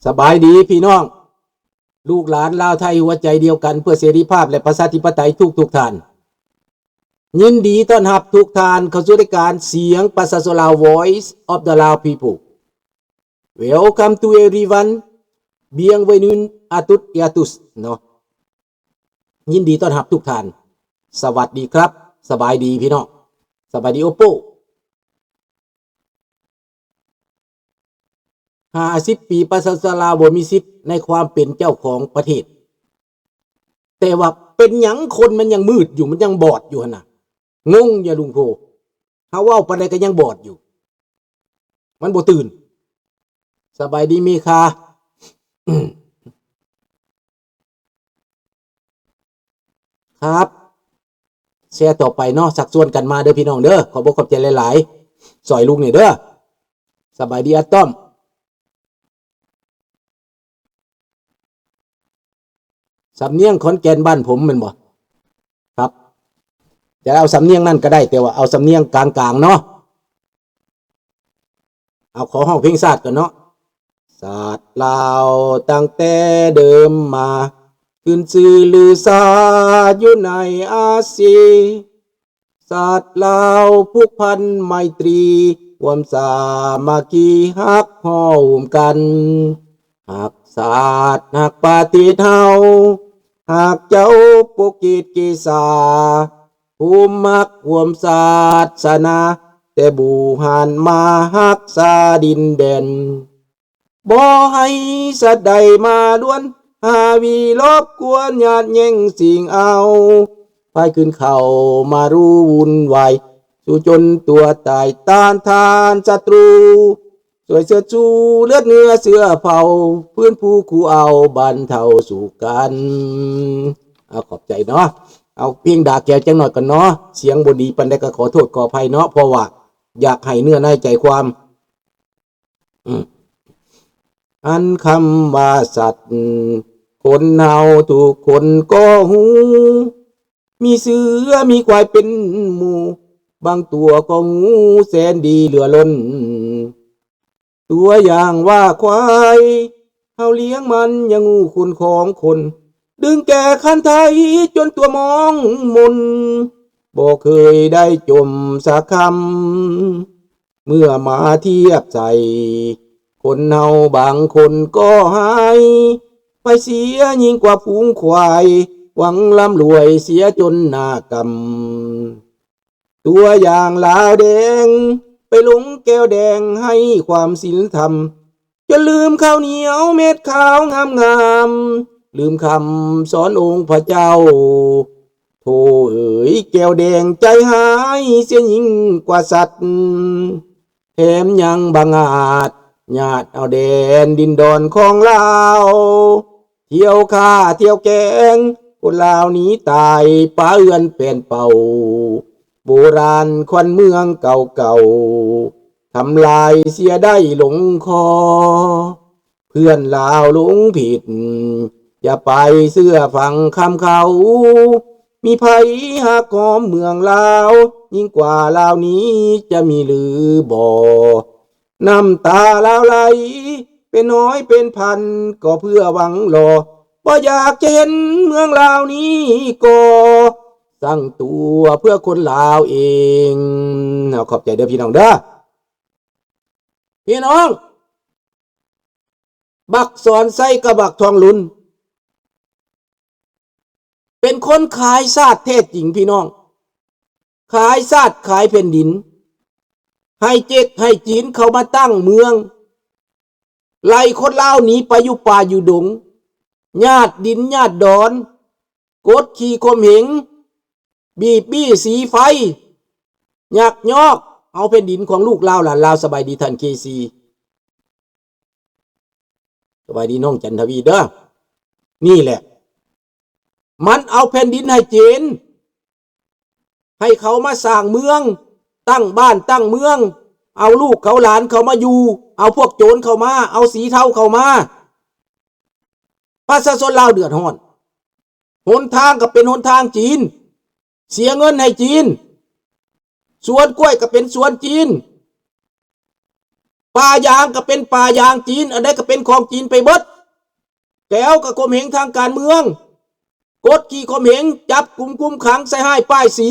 ສະບາຍດີພີ່ນ້ອງ ລູກຫຼານລາວໄທຫົວໃຈດຽວກັນເພື່ອເສລີພາບ ແລະ ປະຊາທິປະໄຕທຸກໆທ່ານ. ຍິນດີຕ້ອນຮັບທຸກທ່ານເຂົ້າສູ່ລາຍການສຽງປະຊາຊົນລາວ Voice of the Lao People. Welcome to everyone. Bienvenue à toutes et à tous ເນາະ. ຍິນດີຕ້ອນຮັບທຸກທ່ານ. ສະຫວັດດີຄັບ. ສະບາຍດີພີ່ນ້ອງ. ສະບາຍດີໂອໂປ. ຫ້າສິບປີ ປະຊາຊົນລາວບໍ່ມີສິດໃນຄວາມເປັນເຈົ້າຂອງປະເທດ. ແຕ່ວ່າເປັນຫຍັງຄົນມັນຍັງມືດຢູ່ ມັນຍັງບອດຢູ່ຫັ້ນນະ. ງົງຢູ່ລຸງໂພ. ເຮົາເວົ້າປານໃດກໍຍັງບອດຢູ່. ມັນບໍ່ຕື່ນ. ສະບາຍດີເມຄາ. ຄັບ ແຊຕໍ່ໄປເນາະ ຊັກຊວນກັນມາເດີພີ່ນ້ອງເດີ. ຂອບອົກຂອບໃຈຫຼາຍໆ ຊ່ອຍລຸງແດ່ເດີ. ສະບາຍດີອາຕ້ອມ. ສຳນຽງຂອນແກ່ນບ້ານຜົມແມ່ນບໍ່? ຄັບ ຈະເອົາສຳນຽງນັ້ນກໍໄດ້ ແຕ່ວ່າເອົາສຳນຽງກາງໆເນາະ. ເອົາ ຂໍຮ້ອງເພງຊາດກ່ອນເນາະ. ຊາດລາວຕັ້ງແຕ່ເດີມມາ ຂຶ້ນຊື່ລືຊາຢູ່ໃນອາຊີ. ຊາດລາວຜູກພັນໄມຕີ ຮ່ວມສາມັກຄີຮັກຮ່ວມກັນ. ຮັກຊາດຮັກປະເທດເຮົາ ຮັກເຈົ້າປົກເກດເກສາ ພູມຮັກຮ່ວມສາສະໜາ ແຕ່ບູຮານມາຮັກສາດິນແດນ. ບໍ່ໃຫ້ສັດໃດມາລວນ ຫາວີລົບກວນຍາດແຍ່ງຊິງເອົາ. ພາຍຄືນເຂົ້າມາຮູ້ວຸ່ນວາຍ ສູ້ຈົນຕົວຕາຍຕ້ານທານສັດຕູ. ຊ່ວຍເຊີດຊູເລືອດເນື້ອເຊື້ອເຜົ່າ ຟື້ນຟູຄູ່ເອົາບັນເທົາສຸກກັນ. ເອົາ ຂອບໃຈເນາະ. ເອົາ ເພງດາແກວຈັກໜ້ອຍກ່ອນເນາະ. ສຽງບໍ່ດີປານໃດກໍຂໍໂທດຂໍອະໄພເນາະ ເພາະວ່າຢາກໃຫ້ເນື້ອໃນໃຈຄວາມ ອືມ ອັນຄຳວ່າສັດ ຄົນເຮົາທຸກຄົນກໍຮູ້ ມີເສືອມີຄວາຍເປັນໝູ່ ບາງຕົວກໍງູແສນດີເຫຼືອລົ້ນ. ຕົວຢ່າງວ່າຄວາຍ ເຮົາລ້ຽງມັນຍັງງູຂຸນຂອງຄົນ ດຶງແກ່ຄັນໄທຈົນຕົວມອງມົນ ບໍ່ເຄີຍໄດ້ຈົ່ມສັກຄຳ. ເມື່ອມາທຽບໃສ່ ຄົນເຮົາບາງຄົນກໍຮ້າຍ ໄປເສຍຍິ່ງກວ່າຝູງຄວາຍ ຫວັງລ່ຳລວຍເສຍຈົນໜ້າກຳ. ຕົວຢ່າງລາວແດງ ໄປຫຼົງແກ້ວແດງໃຫ້ຄວາມສິນທຳ ຈົນລືມເຂົ້າໜຽວເມັດຂາວງາມໆ ລືມຄຳສອນອົງພະເຈົ້າ. ໂທເອີຍ ແກ້ວແດງໃຈຮ້າຍເສຍຍິ່ງກວ່າສັດ ແຖມຍັງບັງອາດຍາດເອົາແດນດິນດອນຂອງລາວ ທ່ຽວຂ້າທ່ຽວແກງ ຄົນລາວໜີຕາຍປະເຮືອນແປນເປົ່າ ໂບລານຂວັນເມືອງເກົ່າໆ ທຳລາຍເສຍໄດ້ລົງຄໍ. ເພື່ອນລາວຫຼົງຜິດ ຢ່າໄປເຊື່ອຟັງຄຳເຂົາ ມີໃຜຮັກຫອມເມືອງລາວ ຍິ່ງກວ່າລາວນີ້ຈະມີຫຼືບໍ່? ນ້ຳຕາລາວໄຫຼເປັນຮ້ອຍເປັນພັນ ກໍເພື່ອຫວັງລໍ ບໍ່ຢາກຈະເຫັນເມືອງລາວນີ້ກໍສ້າງຕົວເພື່ອຄົນລາວເອງ. ເອົາ ຂອບໃຈເດີພີ່ນ້ອງເດີ. ພີ່ນ້ອງ ບັກສອນໄຊກັບບັກທອງລຸນ ເປັນຄົນຂາຍຊາດແທ້ຈິງພີ່ນ້ອງ ຂາຍຊາດຂາຍແຜ່ນດິນ ໃຫ້ເຈັກໃຫ້ຈີນເຂົ້າມາຕັ້ງເມືອງ ໄລ່ຄົນລາວໜີໄປຢູ່ປ່າຢູ່ດົງ ຍາດດິນຍາດດອນ ກົດຂີ່ຂົ່ມເຫງ ບີບບີ້ສີໄຟ ຍັກຍອກເອົາແຜ່ນດິນຂອງລູກລາວຫຼານລາວ. ສະບາຍດີທ່ານເຄຊີ. ສະບາຍດີນ້ອງຈັນທະວີເດີ. ນີ້ແຫຼະ ມັນເອົາແຜ່ນດິນໃຫ້ຈີນ ໃຫ້ເຂົາມາສ້າງເມືອງ ຕັ້ງບ້ານຕັ້ງເມືອງ ເອົາລູກເຂົາຫຼານເຂົາມາຢູ່ ເອົາພວກໂຈນເຂົ້າມາ ເອົາສີເທົາເຂົ້າມາ ປະຊາຊົນລາວເດືອດຮ້ອນ. ຫົນທາງກໍເປັນຫົນທາງຈີນ ເສຍເງິນໃຫ້ຈີນ ສວນກ້ວຍກໍເປັນສວນຈີນ ປ່າຢາງກໍເປັນປ່າຢາງຈີນ ອັນໃດກໍເປັນຂອງຈີນໄປເບິດ. ແກວກໍຂົ່ມເຫງທາງການເມືອງ ກົດຂີ່ຂົ່ມເຫງ ຈັບກຸມຄຸມຂັງ ໃສ່ຮ້າຍປ້າຍສີ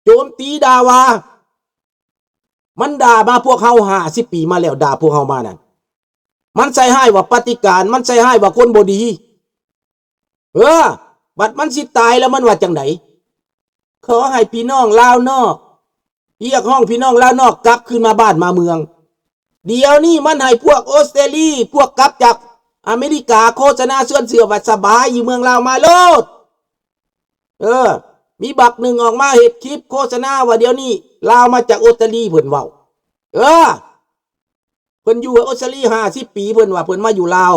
ໂຈມຕີດ່າວ່າ ມັນດ່າມາພວກເຮົາຫ້າສິບປີມາແລ້ວ ດ່າພວກເຮົາມານັ້ນ ມັນໃສ່ຮ້າຍວ່າປະຕິການ ມັນໃສ່ຮ້າຍວ່າຄົນບໍ່ດີ. ເອີ ບັດມັນຊິຕາຍແລ້ວມັນວ່າຈັ່ງໃດ? ຂໍໃຫ້ພີ່ນ້ອງລາວນອກ ຮຽກຮ້ອງພີ່ນ້ອງລາວນອກກັບຄືນມາບ້ານມາເມືອງ. ດຽວນີ້ມັນໃຫ້ພວກອົດສະຕາລີ ພວກກັບຈາກອາເມລິກາໂຄສະນາຊວນເຊື່ອວ່າສະບາຍຢູ່ເມືອງລາວມາໂລດ. ເອີ ມີບັກໜຶ່ງອອກມາເຮັດຄລິບໂຄສະນາວ່າດຽວນີ້ລາວມາຈາກອົດສະຕາລີ ເພິ່ນເວົ້າ. ເອີ ເພິ່ນຢູ່ອົດສະຕາລີຫ້າສິບປີ ເພິ່ນວ່າເພິ່ນມາຢູ່ລາວ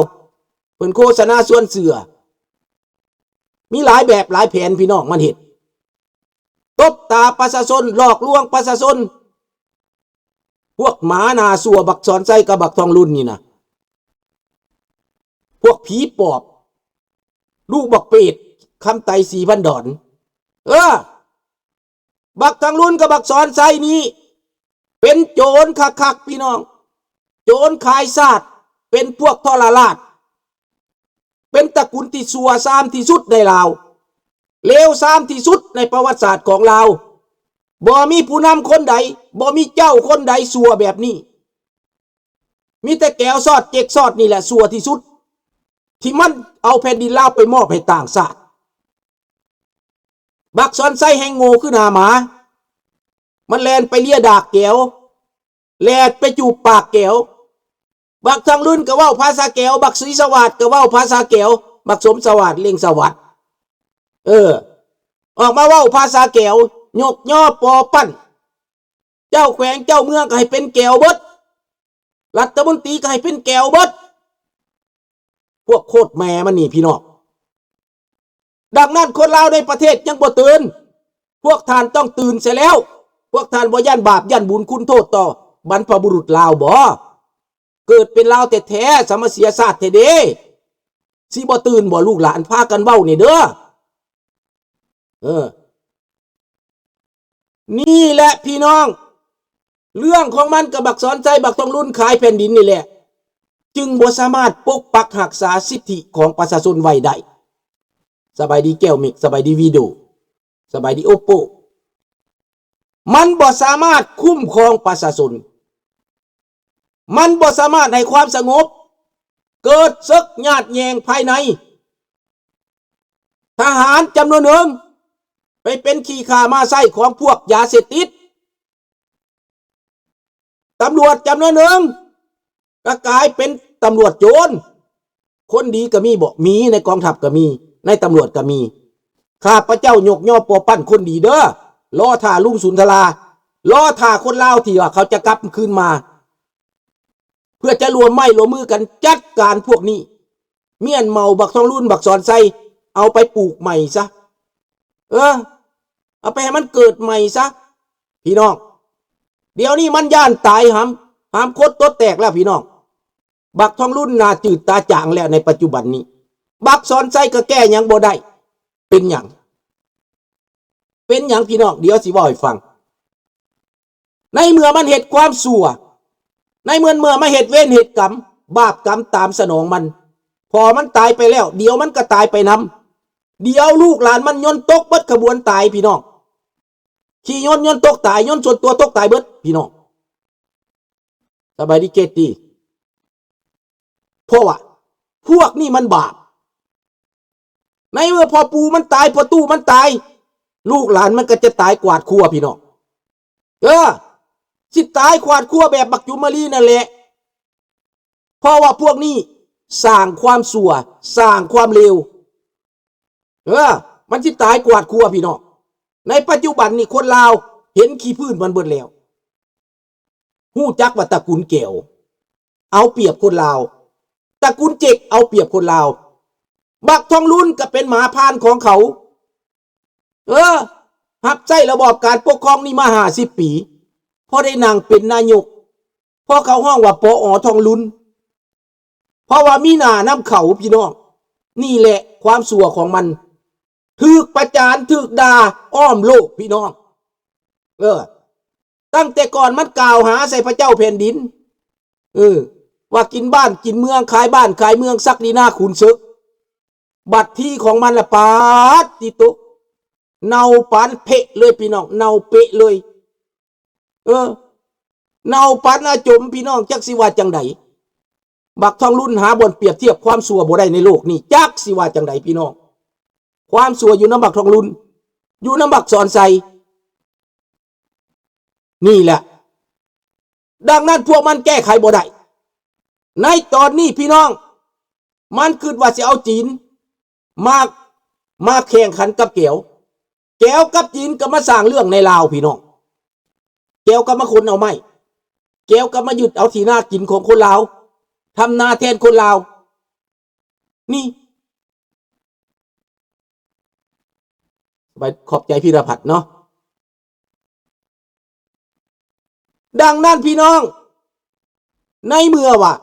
ເພິ່ນໂຄສະນາຊວນເຊື່ອ. ມີຫຼາຍແບບຫຼາຍແຜນພີ່ນ້ອງ ມັນເຮັດ ຕົບຕາປະຊາຊົນ ຫຼອກລວງປະຊາຊົນ. ພວກໝາໜ້າຊົ່ວ ບັກສອນໄຊກັບບັກທອງລຸນນີ້ນະ ພວກຜີປອບ ລູກບັກເປດ ຄຳໄຕ ສີພັນດອນ. ເອີ ບັກທອງລຸນກັບບັກສອນໄຊນີ້ ເປັນໂຈນຄັກໆ ພີ່ນ້ອງ ໂຈນຂາຍຊາດ ເປັນພວກທໍລະລາດ ເປັນຕະກຸນທີ່ຊົ່ວຊາມທີ່ສຸດໃນລາວ ເລວຊາມທີ່ສຸດໃນປະຫວັດສາດຂອງລາວ. ບໍ່ມີຜູ້ນຳຄົນໃດ ບໍ່ມີເຈົ້າຄົນໃດຊົ່ວແບບນີ້. ມີແຕ່ແກວຊອດເຈັກຊອດນີ້ແຫຼະຊົ່ວທີ່ສຸດ ທີ່ມັນເອົາແຜ່ນດິນລາວໄປມອບໃຫ້ຕ່າງຊາດ. ບັກສອນໄຊແຮ່ງໂງ່ຄືໜ້າໝາ ມັນແລ່ນໄປເລຍດາກແກວ ແລ່ນໄປຈູບປາກແກວ. ບັກທອງລຸນກໍເວົ້າພາສາແກວ ບັກສີສະຫວາດກໍເວົ້າພາສາແກວ ບັກສົມສະຫວາດ ເລັ່ງສະຫວັດ ເອີ ອອກມາເວົ້າພາສາແກວ ຍົກຍໍປໍປັ້ນ. ເຈົ້າແຂວງເຈົ້າເມືອງກໍໃຫ້ເປັນແກວເບິດ ລັດຖະມົນຕີກໍໃຫ້ເປັນແກວເບິດ. ພວກໂຄດແມ່ມັນນີ້ພີ່ນ້ອງ. ດັ່ງນັ້ນຄົນລາວໃນປະເທດຍັງບໍ່ຕື່ນ ພວກທ່ານຕ້ອງຕື່ນເສຍແລ້ວ. ພວກທ່ານບໍ່ຢ້ານບາບຢ້ານບຸນຄຸນໂທດຕໍ່ບັນພະບຸລຸດລາວບໍ? ເກີດເປັນລາວແທ້ໆ ສາມາເສຍຊາດແທ້ເດ້ ຊິບໍ່ຕື່ນບໍ? ລູກຫຼານພາກັນເວົ້ານີ້ເດີ. ເອີ ນີ້ແຫຼະພີ່ນ້ອງ ເລື່ອງຂອງມັນກັບບັກສອນໄຊ ບັກທອງລຸນຂາຍແຜ່ນດິນນີ້ແຫຼະ ຈຶ່ງບໍ່ສາມາດປົກປັກຮັກສາສິດທິຂອງປະຊາຊົນໄວ້ໄດ້. ສະບາຍດີແກ້ວເມັກ ສະບາຍດີວີໂດ ສະບາຍດີໂອໂປ. ມັນບໍ່ສາມາດຄຸ້ມຄອງປະຊາຊົນ ມັນບໍ່ສາມາດໃຫ້ຄວາມສະຫງົບ ເກີດເສິກຍາດແຍ່ງພາຍໃນ. ທະຫານຈຳນວນໜຶ່ງໄປເປັນຂີ້ຂ້າມ້າໄຊ້ຂອງພວກຢາເສບຕິດ. ຕຳຫຼວດຈຳນວນໜຶ່ງກໍກາຍເປັນຕຳຫຼວດໂຈນ. ຄົນດີກໍມີບໍ? ມີ. ໃນກອງທັບກໍມີ ໃນຕຳຫຼວດກໍມີ. ຂ້າພະເຈົ້າຍົກຍໍປໍປັ້ນຄົນດີເດີ. ລໍຖ້າລຸງສຸນທະລາ ລໍຖ້າຄົນລາວທີ່ວ່າເຂົາຈະກັບຄືນມາ ເພື່ອຈະລວມໄມ້ລວມມືກັນຈັດການພວກນີ້. ມ້ຽນເໝົາບັກທອງລຸນ ບັກສອນໄຊ ເອົາໄປປູກໃໝ່ຊະ. ເອີ ເອົາໄປໃຫ້ມັນເກີດໃໝ່ຊະ ພີ່ນ້ອງ. ດຽວນີ້ມັນຢ້ານຕາຍຫຳ ຫຳຄົດຕົດແຕກແລ້ວພີ່ນ້ອງ. ບັກທອງລຸນໜ້າຈືດຕາຈາງແລ້ວໃນປັດຈຸບັນນີ້. ບັກສອນໄຊກໍແກ້ຫຍັງບໍ່ໄດ້. ເປັນຫຍັງ? ເປັນຫຍັງພີ່ນ້ອງ? ດຽວຊິເວົ້າໃຫ້ຟັງ. ໃນເມື່ອມັນເຮັດຄວາມຊົ່ວ ໃນເມື່ອ ເມື່ອມັນເຮັດເວນເຮັດກຳ ບາບກຳຕາມສະໜອງມັນ. ພໍມັນຕາຍໄປແລ້ວ ດຽວມັນກໍຕາຍໄປນຳ. ດຽວລູກຫຼານມັນຍົນຕົກເບິດຂະບວນຕາຍພີ່ນ້ອງ. ຂີ່ຍົນ ຍົນຕົກຕາຍ ຍົນສ່ວນຕົວຕົກຕາຍເບິດພີ່ນ້ອງ. ສະບາຍດີເກດຕີ. ເພາະວ່າພວກນີ້ມັນບາບ. ໃນເມື່ອພໍ່ປູ່ມັນຕາຍ ພໍ່ຕູ້ມັນຕາຍ ລູກຫຼານມັນກໍຈະຕາຍກວາດຄົວພີ່ນ້ອງ. ເອີ ຊິຕາຍກວາດຄົວແບບບັກຈຸມມະລີນັ້ນແຫຼະ. ເພາະວ່າພວກນີ້ສ້າງຄວາມຊົ່ວ ສ້າງຄວາມເລວ. ເອີ ມັນຊິຕາຍກວາດຄົວພີ່ນ້ອງ. ໃນປັດຈຸບັນນີ້ຄົນລາວເຫັນຂີ້ພື້ນມັນເບິດແລ້ວ. ຮູ້ຈັກວ່າຕະກຸນແກວເອົາປຽບຄົນລາວ ຕະກຸນເຈັກເອົາປຽບຄົນລາວ. ບັກທອງລຸນກໍເປັນໝາຜ່ານຂອງເຂົາ. ເອີ ຮັບໃຊ້ລະບອບການປົກຄອງນີ້ມາຫ້າສິບປີ ພໍໄດ້ນັ່ງເປັນນາຍົກ ເພາະເຂົາຮ້ອງວ່າ ປອ ທອງລຸນ. ເພາະວ່າມີໜ້ານຳເຂົາພີ່ນ້ອງ. ນີ້ແຫຼະຄວາມຊົ່ວຂອງມັນ ຖືກປະຈານ ຖືກດ່າອ້ອມໂລກພີ່ນ້ອງ. ເອີ ຕັ້ງແຕ່ກ່ອນມັນກ່າວຫາໃສ່ພະເຈົ້າແຜ່ນດິນ ເອີ ວ່າກິນບ້ານກິນເມືອງ ຂາຍບ້ານຂາຍເມືອງ ສັກດີນາຂຸນເສິກ. ບັດທີຂອງມັນລະ ປາດຕິໂຕ ເນົ່າປານເພະເລີຍພີ່ນ້ອງ ເນົ່າເປະເລີຍ. ເອີ ເນົ່າປານອາຈົມພີ່ນ້ອງ ຈັກຊິວ່າຈັ່ງໃດ. ບັກທອງລຸນຫາບ່ອນປຽບທຽບຄວາມຊົ່ວບໍ່ໄດ້ໃນໂລກນີ້ ຈັກຊິວ່າຈັ່ງໃດພີ່ນ້ອງ. ຄວາມຊົ່ວຢູ່ນຳບັກທອງລຸນ ຢູ່ນຳບັກສອນໄຊ ນີ້ແຫຼະ. ດັ່ງນັ້ນພວກມັນແກ້ໄຂບໍ່ໄດ້ ໃນຕອນນີ້ພີ່ນ້ອງ. ມັນຄິດວ່າຊິເອົາຈີນມາ ມາແຂ່ງຂັນກັບແກວ. ແກວກັບຈີນກໍມາສ້າງເລື່ອງໃນລາວພີ່ນ້ອງ. ແກວກໍມາຂົນເອົາໄມ້ ແກວກໍມາຍຶດເອົາທີ່ນາກິນຂອງຄົນລາວ ທຳນາແທນຄົນລາວ. ນີ້ ໄປຂອບໃຈພິລະພັດເນາະ. ດັ່ງນັ້ນພີ່ນ້ອງ ໃນເມື່ອວ່າ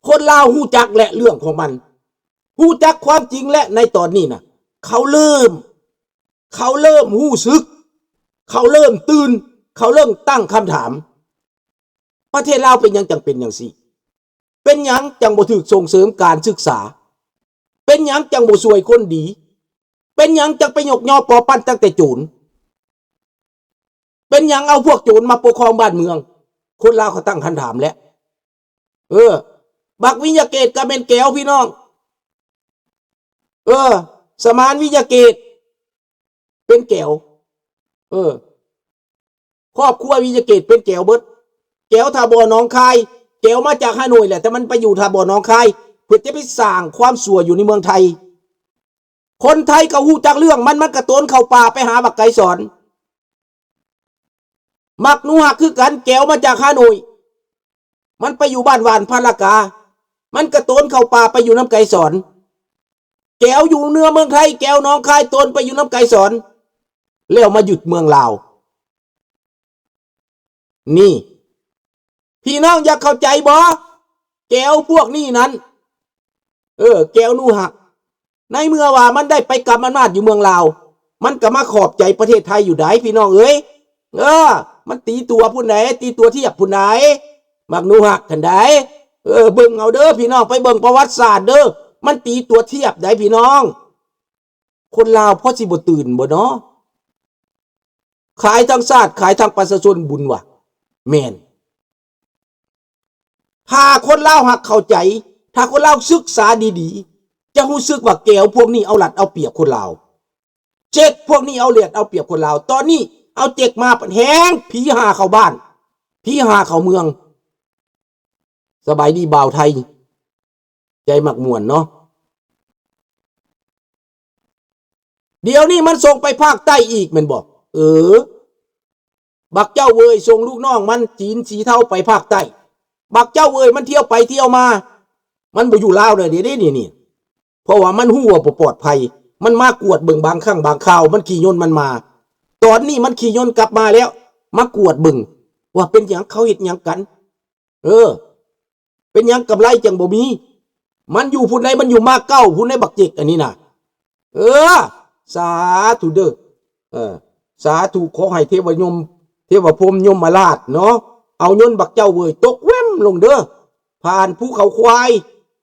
ຄົນລາວຮູ້ຈັກແລະເລື່ອງຂອງມັນ ຮູ້ຈັກຄວາມຈິງແລະ ໃນຕອນນີ້ນະ ເຂົາເລີ່ມ ເຂົາເລີ່ມຮູ້ສຶກ ເຂົາເລີ່ມຕື່ນ ເຂົາເລີ່ມຕັ້ງຄຳຖາມ ປະເທດລາວເປັນຫຍັງຈັ່ງເປັນຈັ່ງຊີ້? ເປັນຫຍັງຈັ່ງບໍ່ຖືກສົ່ງເສີມການສຶກສາ? ເປັນຫຍັງຈັ່ງບໍ່ຊ່ວຍຄົນດີ? ເປັນຫຍັງຈັ່ງໄປຍົກຍໍປໍປັ້ນຕັ້ງແຕ່ໂຈນ? ເປັນຫຍັງເອົາພວກໂຈນມາປົກຄອງບ້ານເມືອງ? ຄົນລາວເຂົາຕັ້ງຄຳຖາມແຫຼະ. ເອີ ບັກວິຍະເກດກໍແມ່ນແກວພີ່ນ້ອງ. ເອີ ສະໝານວິຍະເກດ ເປັນແກວ. ເອີ ຄອບຄົວວິຍະເກດເປັນແກວເບິດ. ແກວທ່າບໍ່ໜອງຄາຍ ແກວມາຈາກຮາໂນຍແຫຼະ ແຕ່ມັນໄປຢູ່ທ່າບໍ່ໜອງຄາຍ ເພື່ອຈະໄປສ້າງຄວາມຊົ່ວຢູ່ໃນເມືອງໄທ. ຄົນໄທກໍຮູ້ຈັກເລື່ອງມັນ ມັນກະໂຕນເຂົ້າປ່າໄປຫາບັກໄກສອນ. ບັກໜູຮັກຄືກັນ ແກວມາຈາກຮາໂນຍ ມັນໄປຢູ່ບ້ານຫວານພາລາກາ ມັນກະໂຕນເຂົ້າປ່າໄປຢູ່ນຳໄກສອນ. ແກວຢູ່ເໜືອເມືອງໄທ ແກວໜອງຄາຍໂຕນໄປຢູ່ນຳໄກສອນ ແລ້ວມາຍຶດເມືອງລາວ. ນີ້ ພີ່ນ້ອງຢາກເຂົ້າໃຈບໍ່? ແກວພວກນີ້ນັ້ນ ເອີ ແກວໜູຮັກ ໃນເມື່ອວ່າມັນໄດ້ໄປກຳອຳນາດຢູ່ເມືອງລາວ ມັນກໍມາຂອບໃຈປະເທດໄທຢູ່ໃດ໋ ພີ່ນ້ອງເອີຍ. ເອີ ມັນຕີຕົວພຸ້ນໃດ໋ ຕີຕົວທຽບພຸ້ນໃດ໋ ບັກໜູຮັກຫັ້ນໃດ໋. ເອີ ເບິ່ງເອົາເດີພີ່ນ້ອງ ໄປເບິ່ງປະຫວັດສາດເດີ ມັນຕີຕົວທຽບໃດ໋ ພີ່ນ້ອງ. ຄົນລາວພໍຊິບໍ່ຕື່ນບໍ່ເນາະ? ຂາຍທັງຊາດ ຂາຍທັງປະຊາຊົນ ບຸນວ່າ ແມ່ນ. ຖ້າຄົນລາວຫາກເຂົ້າໃຈ ຖ້າຄົນລາວສຶກສາດີໆ ຈະຮູ້ສຶກວ່າແກວພວກນີ້ເອົາລັດເອົາປຽບຄົນລາວ ເຈັກພວກນີ້ເອົາລຽດເອົາປຽບຄົນລາວ. ຕອນນີ້ເອົາເຈັກມາແຮງ ຜີຫາເຂົ້າບ້ານ ຜີຫາເຂົ້າເມືອງ. ສະບາຍດີບ່າວໄທ ໃຈມັກມ່ວນເນາະ. ດຽວນີ້ມັນສົ່ງໄປພາກໃຕ້ອີກແມ່ນບໍ່? ເອີ ບັກເຈົ້າເວີຍສົ່ງລູກນ້ອງມັນຈີນສີເທົາໄປພາກໃຕ້. ບັກເຈົ້າເວີຍມັນທ່ຽວໄປທ່ຽວມາ ມັນບໍ່ຢູ່ລາວແລ້ວເດ ດຽວນີ້ນີ້. ເພາະວ່າມັນຮູ້ວ່າບໍ່ປອດໄພ ມັນມາກວດເບິ່ງບາງຄັ້ງບາງຄາວ ມັນຂີ່ຍົນມັນມາ. ຕອນນີ້ມັນຂີ່ຍົນກັບມາແລ້ວ ມາກວດເບິ່ງວ່າເປັນຫຍັງ ເຂົາເຮັດຫຍັງກັນ. ເອີ ເປັນຫຍັງກຳໄລຈັ່ງບໍ່ມີ? ມັນຢູ່ພຸ້ນໃດ໋ ມັນຢູ່ມາເກົ້າພຸ້ນໃດ໋ ບັກເຈັກອັນນີ້ນະ. ເອີ ສາທຸເດີ ເອີ ສາທຸ ຂໍໃຫ້ເທວະຍົມ ເທວະພົມຍົມມະລາດເນາະ ເອົາຍົນບັກເຈົ້າເວີຍຕົກແວ່ມລົງເດີ ຜ່ານພູເຂົາຄວາຍ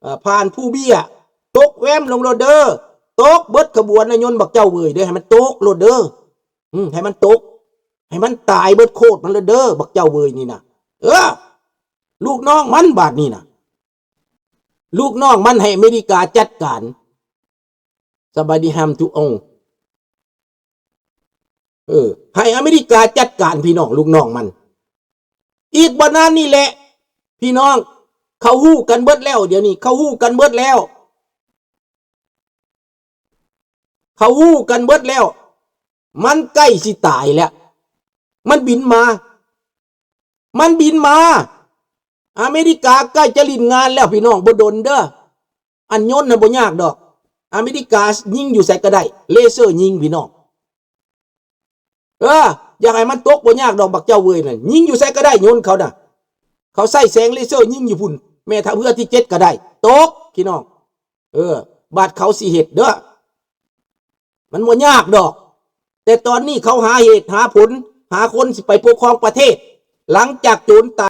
ເອີ ຜ່ານພູເບ້ຍ ຕົກແວ່ມລົງໂລດເດີ ຕົກເບິດຂະບວນນະ ຍົນບັກເຈົ້າເວີຍເດີ ໃຫ້ມັນຕົກໂລດເດີ. ອືມ ໃຫ້ມັນຕົກ ໃຫ້ມັນຕາຍເບິດໂຄດມັນເລີຍເດີ ບັກເຈົ້າເວີຍນີ້ນະ. ເອີ ລູກນ້ອງມັນບາດນີ້ນະ ລູກນ້ອງມັນໃຫ້ອາເມລິກາຈັດການ. ສະບາຍດີ ຮາມ ທຸອອງ ເອີ ໃຫ້ອາເມລິກາຈັດການ ພີ່ນ້ອງ ລູກນ້ອງມັນ. ອີກບໍ່ນານນີ້ແຫຼະ ພີ່ນ້ອງ ເຂົາຮູ້ກັນເບິດແລ້ວ ດຽວນີ້ເຂົາຮູ້ກັນເບິດແລ້ວ. ເຂົາຮູ້ກັນເບິດແລ້ວ ມັນໃກ້ຊິຕາຍແລ້ວ ມັນບິນມາ ມັນບິນມາ. ອາເມລິກາໃກ້ຈະຫຼິ້ນງານແລ້ວ ພີ່ນ້ອງ ບໍ່ດົນເດີ. ອັນຍົນນັ້ນບໍ່ຍາກດອກ ອາເມລິກາຍິງຢູ່ໃສກໍໄດ້ ເລເຊີຍິງ ພີ່ນ້ອງ. ເອີ ຢາກໃຫ້ມັນຕົກບໍ່ຍາກດອກ ບັກເຈົ້າເວີຍນັ້ນ ຍິງຢູ່ໃສກໍໄດ້ ຍົນເຂົານະ ເຂົາໃຊ້ແສງເລເຊີຍິງຢູ່ພຸ້ນ ແມ່ທັບເຮືອທີເຈັດກໍໄດ້ ຕົກ ພີ່ນ້ອງ. ເອີ ບາດເຂົາຊິເຮັດເດີ ມັນບໍ່ຍາກດອກ. ແຕ່ຕອນນີ້ເຂົາຫາເຫດຫາຜົນ ຫາຄົນຊິໄປປົກຄອງປະເທດ ຫຼັງຈາກໂຈນຕາຍ